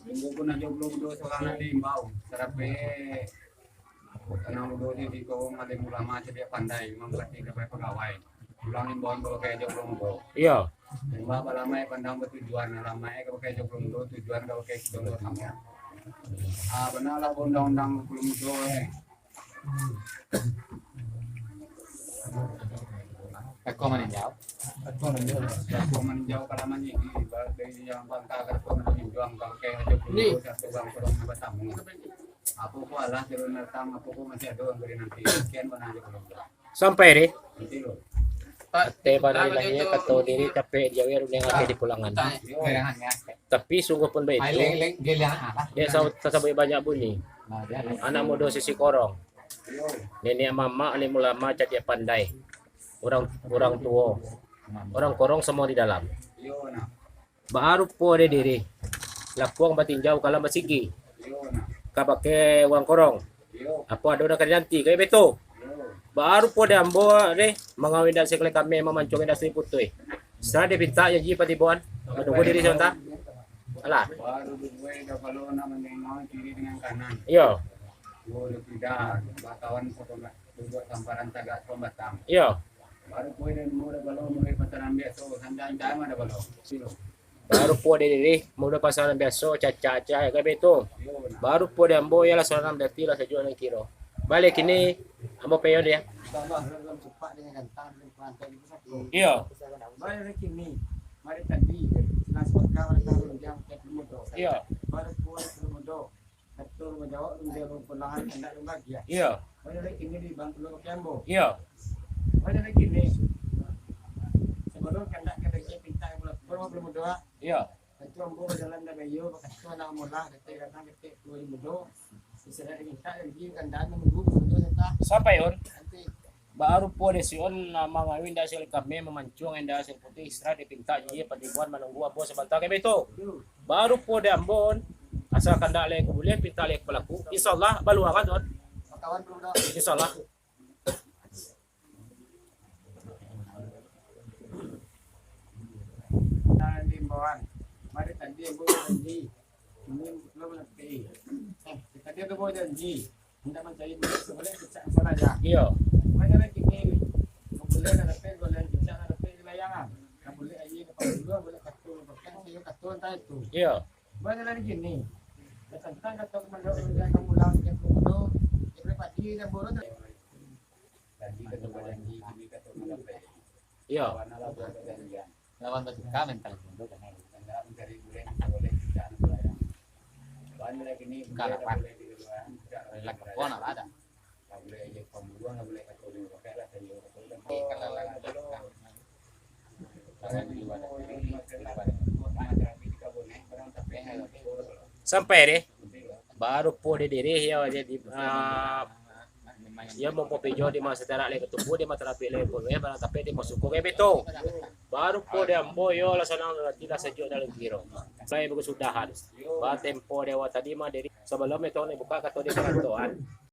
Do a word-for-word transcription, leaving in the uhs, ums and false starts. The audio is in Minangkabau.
Minggu pun ajo pulo mudo surang nan diimbau. Sarape tanang mudo di iko alim ulama cadiak pandai, imam kati kapai pagawai. Pulang imbauan ka pakai ajo pulo mudo. Iyo. Imbau balamai pandang batujuan, alamai ka pakai ajo pulo mudo, tujuan ka pakai kito mudo samo. Ah, bana lah undang-undang pulo mudo, eh. Tako maninjau. Tako maninjau kalau manyigi, dari yang bangka ka tako maninjau, kalau kayak aja Ni. Satu bang kurang batamu. Apa ko alah turun datang, apa ko masih ada orang beri nanti. Sekian bana aja kalau. Sampai deh. Nanti lo. Ate bana lahia kato diri capek diawi, rundeng ate di pulangan. Tapi sungguh pun baitu, dia sa-, tasabuik banyak bunyi. Anak mudo sisi korong. Niniak mamak, alim ulama, cadiak pandai. Urang, urang tuo. Urang korong samo di dalam. Baa rupo dek diri. Lakuang batinjau, kalam basigi. Ka bakeh urang korong. Apo ado nan ka dinanti, kayak beto. Baa rupo dek ambo deh, mangawin dak sakulai kami, mamancuang dak sari putuih. Setelah dipintak janji patiboan, manunggu diri sabanta. Alah. Baru dibuai kapalo nak manengok kiri dengan kanan. Iyo. Duo dek pida, bakawan sakolah, duduak tamparan tagak sabatang. Iyo. Baru poin dan murah balo, murah pasaran biaso, sanjang jama dah balo. Silo. Baru puo dek diri, mudo pasaran biaso, cacak-cacak, kayak beto. Iyo, nah. Baru puo dek ambo, iyolah saranang dati lah sajuak nan kiro. Baliak kini, ambo peyo dia. Tambah dalam sepak dengan gantang, dengan perantai di pusat. Iyo. Baliak kini, mari tadi, silang sepaka, mari taruh jam, cek mudo. Iyo. Baru puo dek mudo. Kato manjawab, rundeng pulangan, kandak bahagia. Iyo. Banyak lagi kini di bang pulo pakai ambo. Iyo. Banyak lagi kini. Sebelum kandak ka daging pintak pulo, pulo, pulo mudo. Iyo. Tentu ambo bajalan dari Bayo, bakato anak mulah, ketek datang, ketek pulo mudo. Bisa dari minta lagi, kandak menunggu, mudo datang. Sampai, On. Nanti. Baru puo dek si On, ah, mangawin dak sakulai kami, mamancuang dak sari putuih, istirahat dipintak, jadi patiboan manunggu ambo sabanta, kayak beto. Baru puo dek ambo, asal kandak lai ka buliah, pintak lai ka balaku. Insyaallah, baluangan tu, On. Insyaallah. Nah, di imbauan. Mari tadi ambo janji. Ini belum nanti. Eh, tadi ambo janji. Indak mancari bulik, bulik kicak salah aja. Iyo. Banyak lagi ni. Bulik nak dapat, bulik kicak nak dapat di layangan. Nak bulik aja ke Panguluah, bulik Katu, bahkan saya Katu entah itu. Iyo. Banyak lagi ni. Tantang kato komando, yang kamu lawan, yang kamu tu, dia boleh padi dan boros. Tadi kato bajanji, kini kato mandapat. Iyo. Kawan lah buat perjanjian. Lawan batuka mental. Bukan apa. Lelak kepon apa ada. Sampai deh. Baru puo dek diri, iyo, jadi, ah, iyo, mampopijo di masa tarak lai katubu, di masa tapi lai puluah, barang tapi di masa suku kayak beto. Baru puo dek ambo, iyo, lah sanang hati, lah sajuak dalam kiro. Lai bakesudahan. Ba tempo dek awak tadi mah, diri sabalum itu ni buka kato di parantoan.